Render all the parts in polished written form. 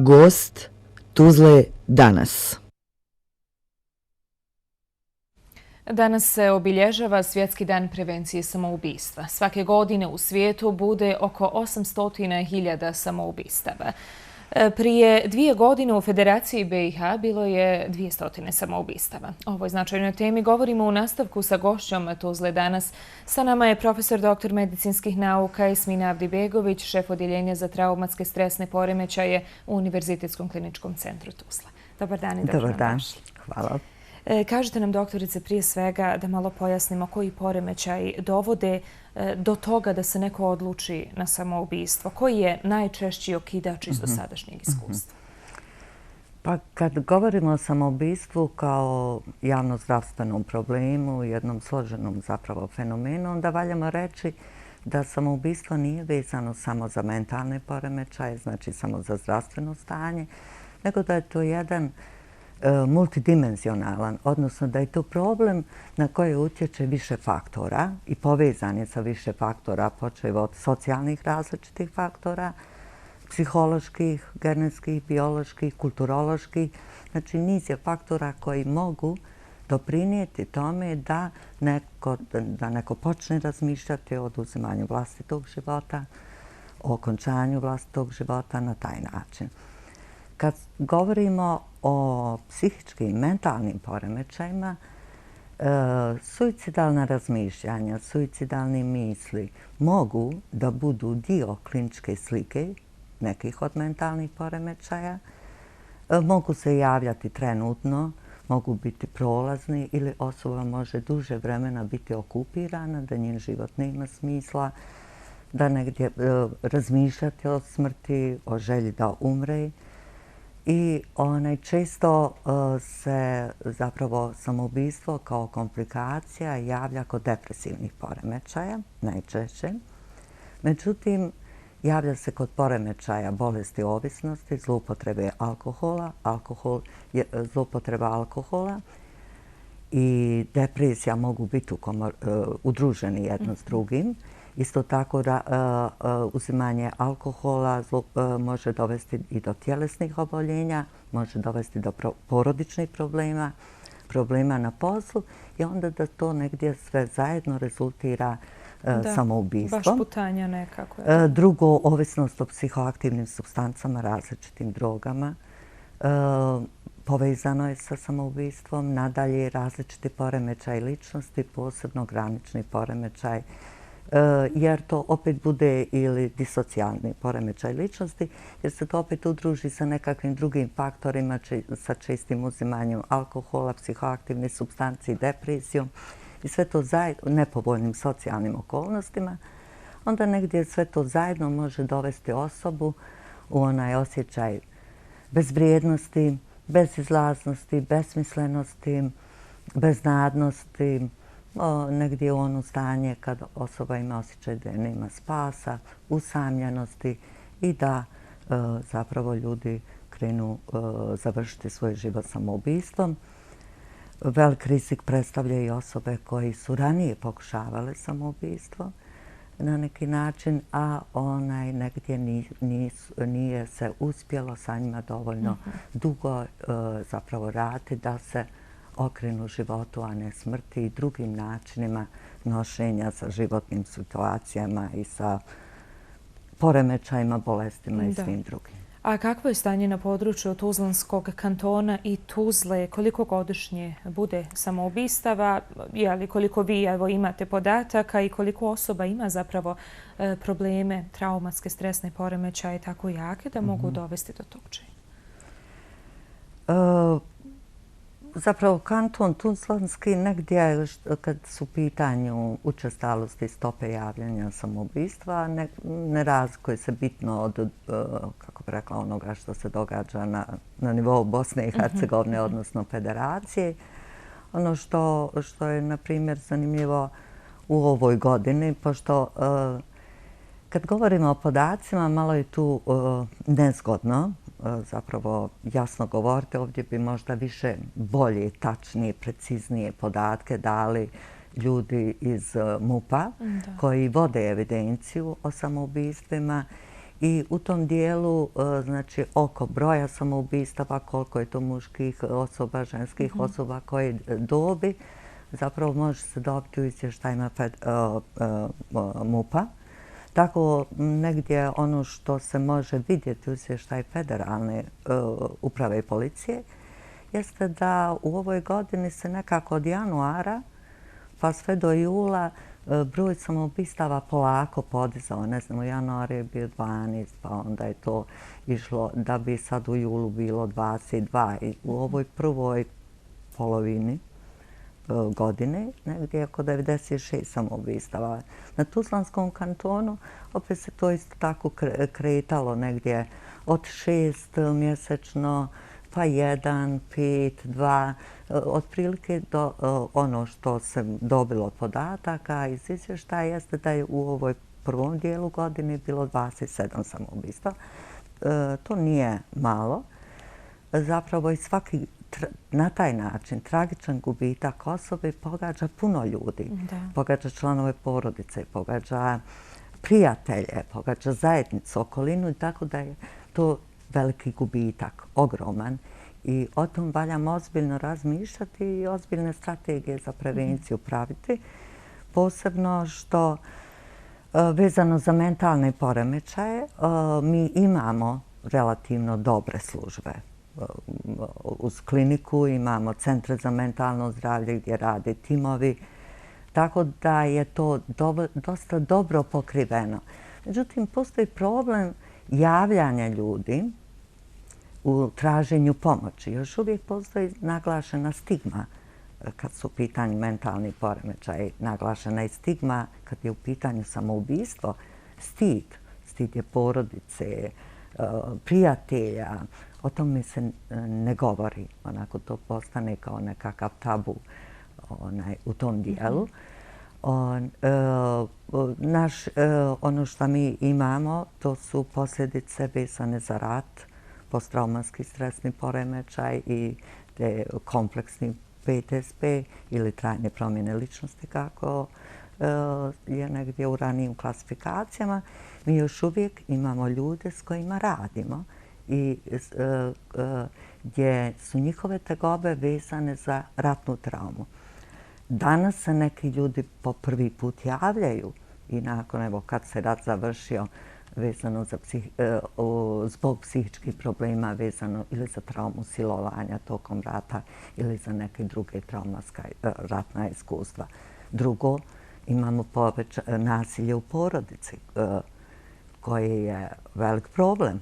Gost Tuzle danas. Danas se obilježava Svjetski dan prevencije samoubistva. Svake godine u svijetu bude oko 800.000 samoubistava. Prije 2 godine u Federaciji BiH bilo je 200 samoubistava. O ovoj značajnoj temi govorimo u nastavku sa gošćom Tuzle danas. Sa nama je profesor dr. medicinskih nauka Ismina Avdibegović, šef odjeljenja za traumatske stresne poremećaje u Univerzitetskom kliničkom centru Tuzla. Dobar dan i dobro nam došli. Hvala. Kažete nam, doktorice, prije svega da malo pojasnimo koji poremećaj dovode do toga da se neko odluči na samoubistvo. Koji je najčešći okidač iz dosadašnjeg iskustva? Pa kad govorimo o samoubistvu kao javnozdravstvenom problemu, jednom složenom zapravo fenomenu, onda valjamo reći da samoubistvo nije vezano samo za mentalne poremećaje, znači samo za zdravstveno stanje, nego da je to jedan multidimenzionalan, odnosno da je to problem na koji utječe više faktora i povezan je sa više faktora, počev od socijalnih različitih faktora, psiholoških, genetskih, bioloških, kulturoloških. Znači niz je faktora koji mogu doprinijeti tome da neko počne razmišljati o oduzimanju vlastitog života, o okončanju vlastitog života na taj način. Kad govorimo o psihičkim i mentalnim poremećajima, suicidalna razmišljanja, suicidalne misli mogu da budu dio kliničke slike nekih od mentalnih poremećaja, mogu se javljati trenutno, mogu biti prolazni ili osoba može duže vremena biti okupirana, da njen život nema smisla, da negdje razmišljati o smrti, o želji da umre. I često se zapravo samoubistvo kao komplikacija javlja kod depresivnih poremećaja, najčešće. Međutim, javlja se kod poremećaja bolesti ovisnosti, zloupotrebe alkohola, zloupotreba alkohola i depresija mogu biti udruženi jedno s drugim. Isto tako uzimanje alkohola može dovesti i do tjelesnih oboljenja, može dovesti do porodičnih problema, problema na poslu i onda da to negdje sve zajedno rezultira samoubistvom. Baš putanja nekako. Drugo, ovisnost o psihoaktivnim supstancama, različitim drogama, povezano je sa samoubistvom. Nadalje, različiti poremećaj ličnosti, posebno granični poremećaj, jer to opet bude ili disocijalni poremećaj ličnosti, jer se to opet udruži sa nekakvim drugim faktorima, sa čestim uzimanjem alkohola, psihoaktivne supstance i depresijom i sve to zajedno, nepovoljnim socijalnim okolnostima, onda negdje sve to zajedno može dovesti osobu u onaj osjećaj bezvrijednosti, bezizlaznosti, besmislenosti, beznadnosti, negdje u ono stanje kad osoba ima osjećaj da nema spasa, usamljenosti i da zapravo ljudi krenu završiti svoj život samoubistvom. Velik rizik predstavlja i osobe koji su ranije pokušavale samoubistvo na neki način, a negdje nije se uspjelo sa njima dovoljno dugo zapravo raditi da se okrenu životu, a ne smrti i drugim načinima nošenja sa životnim situacijama i sa poremećajima, bolestima i svim drugim. A kakvo je stanje na području Tuzlanskog kantona i Tuzle? Koliko godišnje bude samoubistava? Koliko vi imate podataka i koliko osoba ima zapravo probleme, traumatske stresne poremećaje tako jake da mogu dovesti do tog čina? Zapravo kanton Tuzlanski negdje kad su u pitanju učestalosti stope javljanja samoubistva ne razlikuje se bitno od, kako bi rekla, onoga što se događa na nivou Bosne i Hercegovine, odnosno Federacije. Ono što je, na primjer, zanimljivo u ovoj godini, pošto kad govorimo o podacima, malo je tu nezgodno zapravo jasno govorite. Ovdje bi možda više bolje, tačnije, preciznije podatke dali ljudi iz MUP-a koji vode evidenciju o samoubistvima I u tom dijelu, znači, oko broja samoubistava, koliko je to muških osoba, ženskih osoba, koje dobi, zapravo može se dobiti u izvještajima MUP-a. Tako negdje ono što se može vidjeti u izvještaj Federalne uprave i policije jeste da u ovoj godini se nekako od januara pa sve do jula broj samoubistava polako podizao. Ne znam, u januaru je bio 12, pa onda je to išlo da bi sad u julu bilo 22. I u ovoj prvoj polovini godine negdje oko 96 samoubistava. Na Tuzlanskom kantonu opet se to isto tako kretalo negdje od 6 mjesečno, pa 1, 5, 2, otprilike do ono što se dobilo podataka iz izvještaja jeste da je u ovoj prvom dijelu godine bilo 27 samoubistva. To nije malo. Zapravo i svaki na taj način tragičan gubitak osobe pogađa puno ljudi. Pogađa članove porodice, pogađa prijatelje, pogađa zajednicu, okolinu i tako da je to veliki gubitak, ogroman. I o tom valjamo ozbiljno razmišljati i ozbiljne strategije za prevenciju praviti. Posebno što vezano za mentalne poremećaje mi imamo relativno dobre službe. Uz kliniku imamo centre za mentalno zdravlje gdje rade timovi, tako da je to dosta dobro pokriveno. Međutim, postoji problem javljanja ljudi u traženju pomoći. Još uvijek postoji naglašena stigma kad su u pitanju mentalni poremećaj. Naglašena je stigma kad je u pitanju samoubistvo, stid. Stid je porodice, prijatelja. O tome se ne govori. Onako to postane kao nekakav tabu u tom dijelu. Ono što mi imamo, to su posljedice vezane za rat, posttraumatski stresni poremećaj i kompleksni PTSP ili trajne promjene ličnosti, kako je negdje u ranijim klasifikacijama. Mi još uvijek imamo ljude s kojima radimo i gdje su njihove tegobe vezane za ratnu traumu. Danas se neki ljudi po prvi put javljaju i nakon, evo, kad se rat završio, vezano zbog psihičkih problema, vezano ili za traumu silovanja tokom rata ili za neke druge traumatska ratna iskustva. Drugo, imamo nasilje u porodici koje je velik problem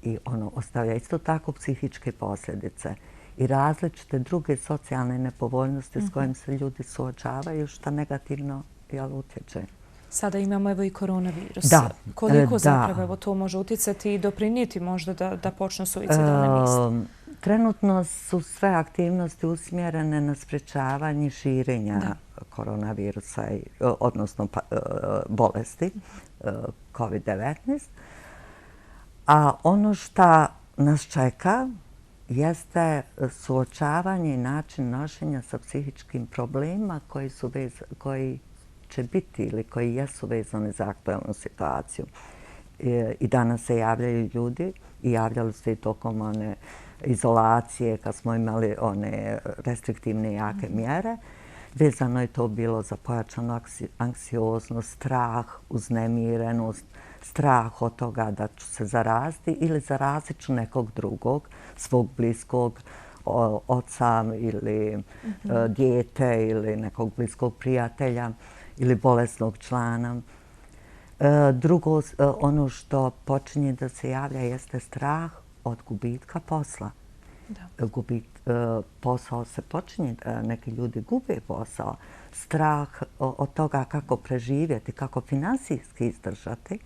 i ono ostavlja isto tako psihičke posljedice i različite druge socijalne nepovoljnosti s kojim se ljudi suočavaju, što negativno utječe. Sada imamo evo i koronavirus. Da. Koliko zapravo evo to može utjecati i doprinijeti možda da počnu suicidalne misli? Trenutno su sve aktivnosti usmjerene na sprječavanje širenja koronavirusa, odnosno bolesti COVID-19. A ono što nas čeka jeste suočavanje i način nošenja sa psihičkim problemima koji će biti ili koji jesu vezani za aktualnu situaciju. I danas se javljaju ljudi i javljali se i tokom one izolacije kad smo imali one restriktivne jake mjere. Vezano je to bilo za pojačanu anksioznost, strah, uznemirenost, strah od toga da ću se zaraziti ili zarazit ću nekog drugog, svog bliskog oca ili dijete ili nekog bliskog prijatelja ili bolesnog člana. Drugo, ono što počinje da se javlja jeste strah od gubitka posla. Posao se počinje, neki ljudi gube posao. Strah od toga kako preživjeti, kako finansijski izdržati.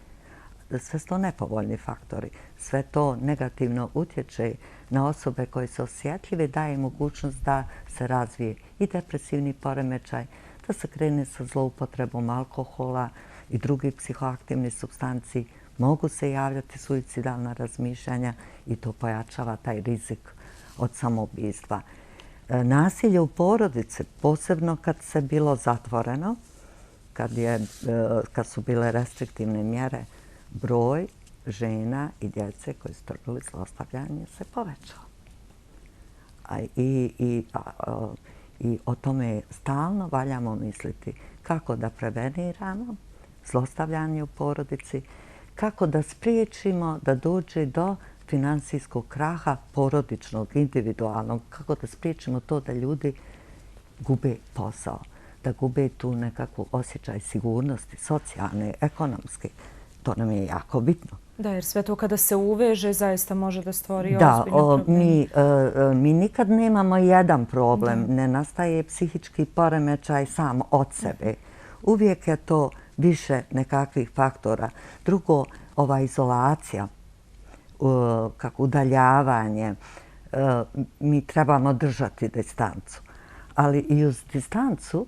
Sve su to nepovoljni faktori. Sve to negativno utječe na osobe koje su osjetljive, daje mogućnost da se razvije i depresivni poremećaj, da se krene sa zloupotrebom alkohola i drugih psihoaktivnih supstanci. Mogu se javljati suicidalna razmišljanja i to pojačava taj rizik od samoubistva. Nasilje u porodici, posebno kad se bilo zatvoreno, kad su bile restriktivne mjere, broj žena i djece koji su trpili zlostavljanje se povećao. I o tome stalno valjamo misliti kako da preveniramo zlostavljanje u porodici, kako da spriječimo da dođe do finansijskog kraha porodičnog, individualnog, kako da spriječimo to da ljudi gube posao, da gube tu nekakvu osjećaj sigurnosti, socijalne, ekonomske. To nam je jako bitno. Da, jer sve to kada se uveže zaista može da stvori ozbiljne probleme. Mi nikad nemamo jedan problem. Ne nastaje psihički poremećaj sam od sebe. Uvijek je to više nekakvih faktora. Drugo, ova izolacija, kako udaljavanje, mi trebamo držati distancu. Ali i uz distancu,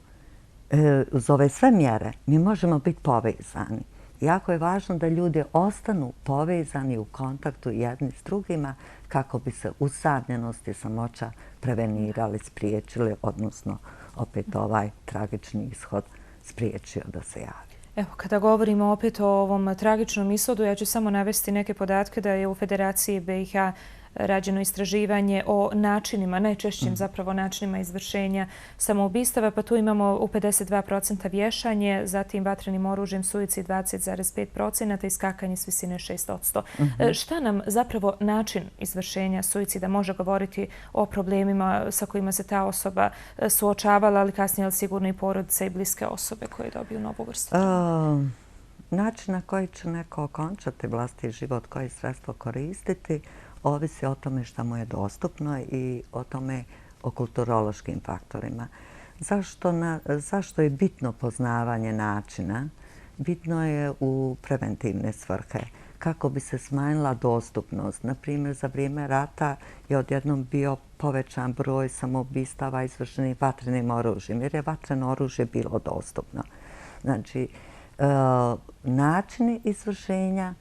uz ove sve mjere, mi možemo biti povezani. Jako je važno da ljudi ostanu povezani u kontaktu jedni s drugima kako bi se usamljenost i samoća prevenirali, spriječili, odnosno opet ovaj tragični ishod spriječio da se javi. Evo, kada govorimo opet o ovom tragičnom ishodu, ja ću samo navesti neke podatke da je u Federaciji BiH rađeno istraživanje o načinima, najčešćim zapravo načinima izvršenja samoubistava, pa tu imamo u 52% vješanje, zatim vatrenim oružjem suicid 20,5% i skakanje s visine 6%. Šta nam zapravo način izvršenja suicida može govoriti o problemima sa kojima se ta osoba suočavala, ali kasnije sigurno i porodice i bliske osobe koje dobiju novu vrstu? Način na koji će neko okončati vlastiti život, koje sredstvo koristiti, ovisi o tome što mu je dostupno i o kulturološkim faktorima. Zašto je bitno poznavanje načina? Bitno je u preventivne svrhe, kako bi se smanjila dostupnost. Na primjer, za vrijeme rata je odjednom bio povećan broj samoubistava izvršenih vatrenim oružjem, jer je vatreno oružje bilo dostupno. Znači, načini izvršenja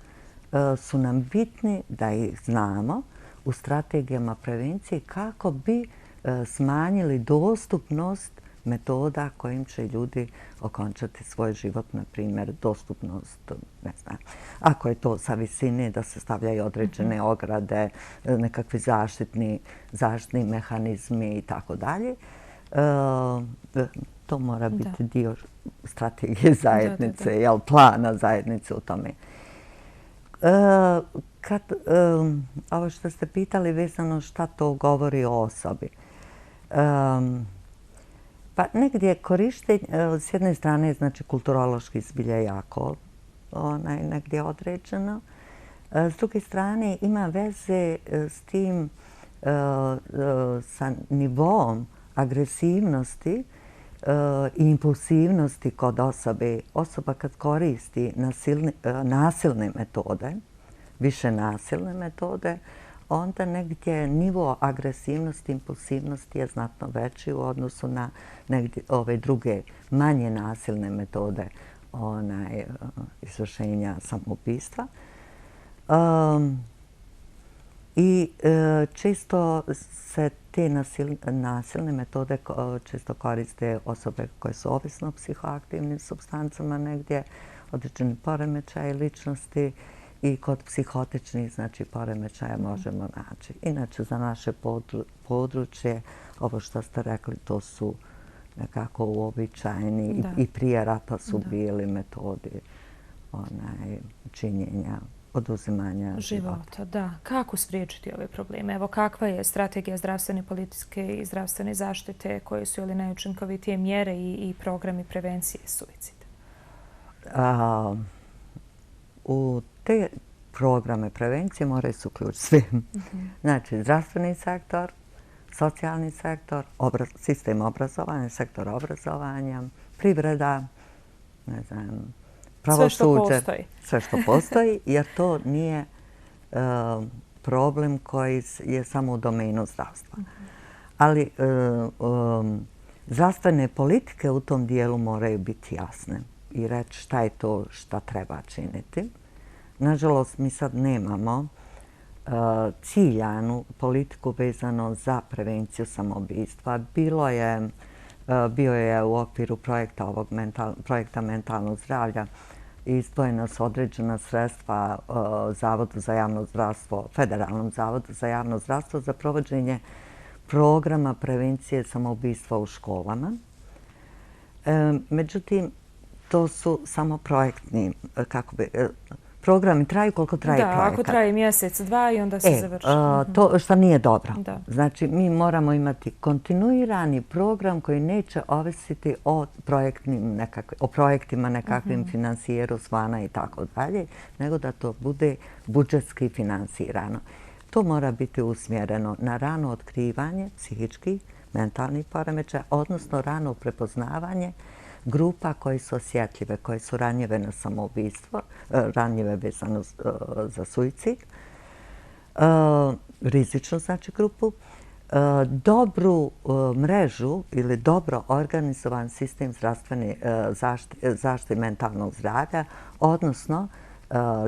su nam bitni da ih znamo u strategijama prevencije kako bi smanjili dostupnost metoda kojim će ljudi okončati svoj život, na primjer dostupnost, ne znam, ako je to sa visine da se stavljaju određene ograde, nekakvi zaštitni mehanizmi i tako dalje. To mora biti dio strategije zajednice, plana zajednice u tome. Ovo što ste pitali vezano šta to govori o osobi. Pa negdje korištenje, s jedne strane, znači kulturološki zbilja jako negdje određeno. S druge strane, ima veze s tim, sa nivom agresivnosti i impulsivnosti kod osobe. Osoba kad koristi nasilne metode, više nasilne metode, onda negdje nivo agresivnosti, impulsivnosti je znatno veći u odnosu na ove druge manje nasilne metode izvršenja samoubistva. I često se te nasilne metode često koriste osobe koje su ovisne o psihoaktivnim supstancama negdje, određeni poremećaji ličnosti i kod psihotičnih, znači, poremećaja možemo naći. Inače, za naše područje, ovo što ste rekli, to su nekako uobičajeni i prije rata su bili metodi činjenja, oduzimanja života. Da. Kako spriječiti ove probleme? Evo, kakva je strategija zdravstvene politike i zdravstvene zaštite, koje su najučinkovitije mjere i programi prevencije suicida? U te programe prevencije moraju se uključiti svi. Znači, zdravstveni sektor, socijalni sektor, sistem obrazovanja, sektor obrazovanja, privreda, ne znam, pravosuđe. Sve što postoji, jer to nije problem koji je samo u domenu zdravstva. Ali zdravstvene politike u tom dijelu moraju biti jasne i reći šta je to šta treba činiti. Nažalost, mi sad nemamo ciljanu politiku vezano za prevenciju samoubistva. Bio je u okviru projekta mentalnog zdravlja izdvojena su određena sredstva Zavodu za javno zdravstvo, Federalnom zavodu za javno zdravstvo za provođenje programa prevencije samoubistva u školama. Međutim, to su samo projektni, programi traju koliko traje projekat. Da, ako traje mjesec, dva i onda se završi. To što nije dobro. Da. Znači, mi moramo imati kontinuirani program koji neće ovisiti o projektima nekakvim finansijeru, svana i tako dalje, nego da to bude budžetski finansirano. To mora biti usmjereno na rano otkrivanje psihičkih, mentalnih poremećaja, odnosno rano prepoznavanje grupa koje su osjetljive, koje su ranjive na samoubistvo, ranjive vezano za suicid, rizičnu znači grupu, dobru mrežu ili dobro organizovan sistem zdravstvene zaštite mentalnog zdravlja, odnosno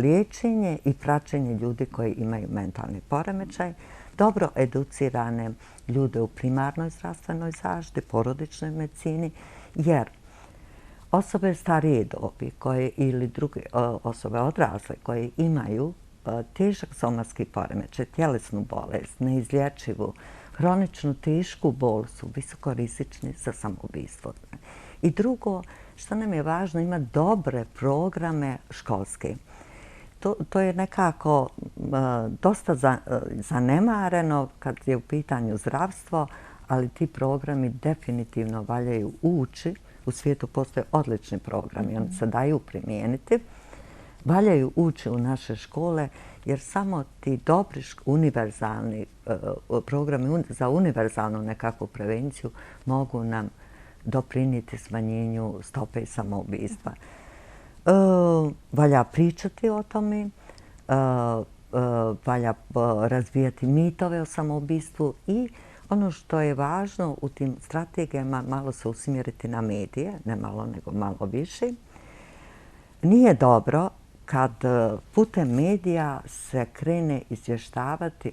liječenje i praćenje ljudi koji imaju mentalni poremećaj, dobro educirane ljude u primarnoj zdravstvenoj zaštiti, porodičnoj medicini, jer osobe starije dobi ili druge osobe odrasle koje imaju težak somatski poremećaj, tjelesnu bolest, neizlječivu, hroničnu tešku bol su visoko rizični za samoubistvo. I drugo, što nam je važno, ima dobre programe školske. To je nekako dosta zanemareno kad je u pitanju zdravstvo, ali ti programi definitivno valjaju ući. U svijetu postoje odlični programi, oni se daju primijeniti. Valjaju ući u naše škole jer samo ti dobri univerzalni programi za univerzalnu nekakvu prevenciju mogu nam doprinijeti smanjenju stope samoubistva. Valja pričati o tome, valja razvijati mitove o samoubistvu i ono što je važno u tim strategijama malo se usmjeriti na medije, ne malo nego malo više. Nije dobro kad putem medija se krene izvještavati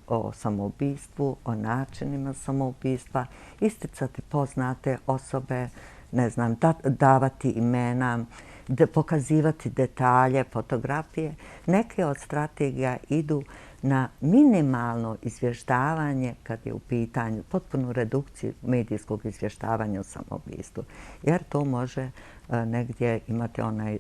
o samoubistvu, o načinima samoubistva, isticati poznate osobe, ne znam, davati imena, pokazivati detalje, fotografije. Neke od strategija idu na minimalno izvještavanje kad je u pitanju potpunu redukciju medijskog izvještavanja o samoubistvu. Jer to može negdje imati onaj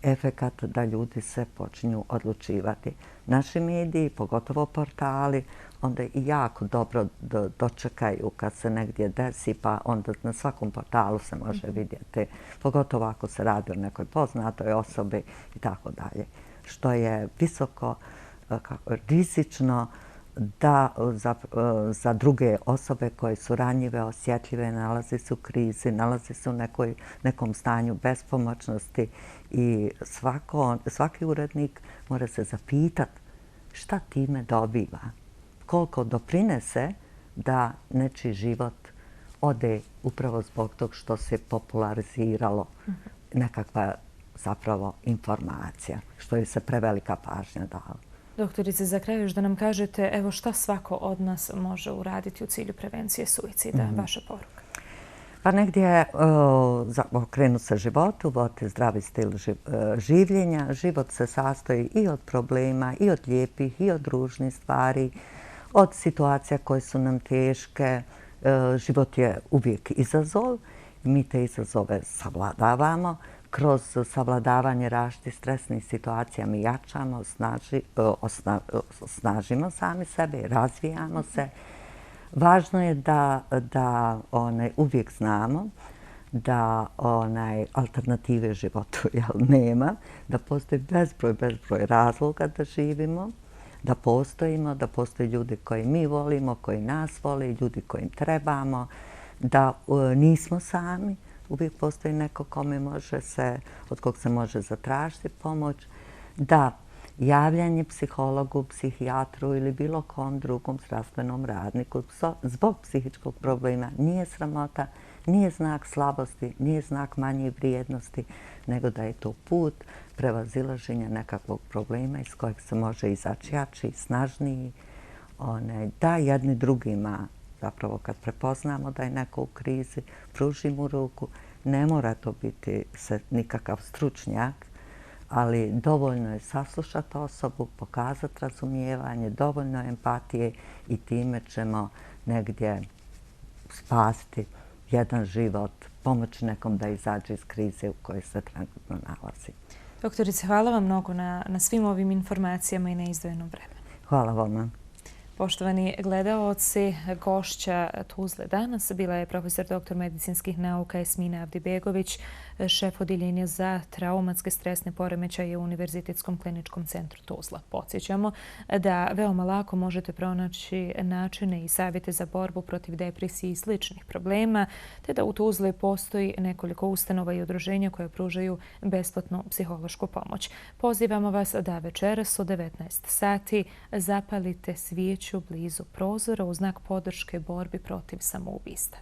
efekat da ljudi se počinju odlučivati. Naši mediji, pogotovo portali, onda i jako dobro dočekaju kad se negdje desi, pa onda na svakom portalu se može vidjeti, pogotovo ako se radi o nekoj poznatoj osobi i tako dalje. Što je visoko rizično za druge osobe koje su ranjive, osjetljive, nalaze se u krizi, nalaze se u nekom stanju bespomoćnosti i svaki urednik mora se zapitati šta time dobiva, koliko doprinese da nečiji život ode upravo zbog tog što se populariziralo nekakva zapravo informacija, što je se prevelika pažnja dala. Doktorice, za kraj još da nam kažete evo šta svako od nas može uraditi u cilju prevencije suicida, vaša poruka. Pa negdje okrenu se životu, voditi zdravi stil življenja. Život se sastoji i od problema, i od lijepih, i od ružnih stvari, od situacija koje su nam teške. Život je uvijek izazov. Mi te izazove savladavamo. Kroz savladavanje različitih stresnih situacija mi jačamo, osnažimo sami sebe, razvijamo se. Važno je da uvijek znamo da alternative životu nema, da postoji bezbroj razloga da živimo, da postojimo, da postoje ljudi koji mi volimo, koji nas vole, ljudi kojim trebamo, da nismo sami. Uvijek postoji neko od kog se može zatražiti pomoć, da javljanje psihologu, psihijatru ili bilo kom drugom zdravstvenom radniku zbog psihičkog problema nije sramota, nije znak slabosti, nije znak manje vrijednosti, nego da je to put prevazilaženja nekakvog problema iz kojeg se može izaći jači, snažniji, da jedni drugima, zapravo kad prepoznamo da je neko u krizi, pružimo ruku, Ne mora to biti nikakav stručnjak, ali dovoljno je saslušati osobu, pokazati razumijevanje, dovoljno empatije i time ćemo negdje spasiti jedan život, pomoći nekom da izađe iz krize u kojoj se trenutno nalazi. Doktorice, hvala vam mnogo na svim ovim informacijama i na izdvojenom vremenu. Hvala vama. Poštovani gledaoci, gošća Tuzle danas bila je profesor dr. medicinskih nauka Esmina Avdibegović, šef Odjeljenja za traumatske stresne poremećaje u Univerzitetskom kliničkom centru Tuzla. Podsjećamo da veoma lako možete pronaći načine i savjete za borbu protiv depresije i sličnih problema, te da u Tuzli postoji nekoliko ustanova i udruženja koje pružaju besplatnu psihološku pomoć. Pozivamo vas da večeras u 19 sati zapalite svijeću blizu prozora u znak podrške borbi protiv samoubistva.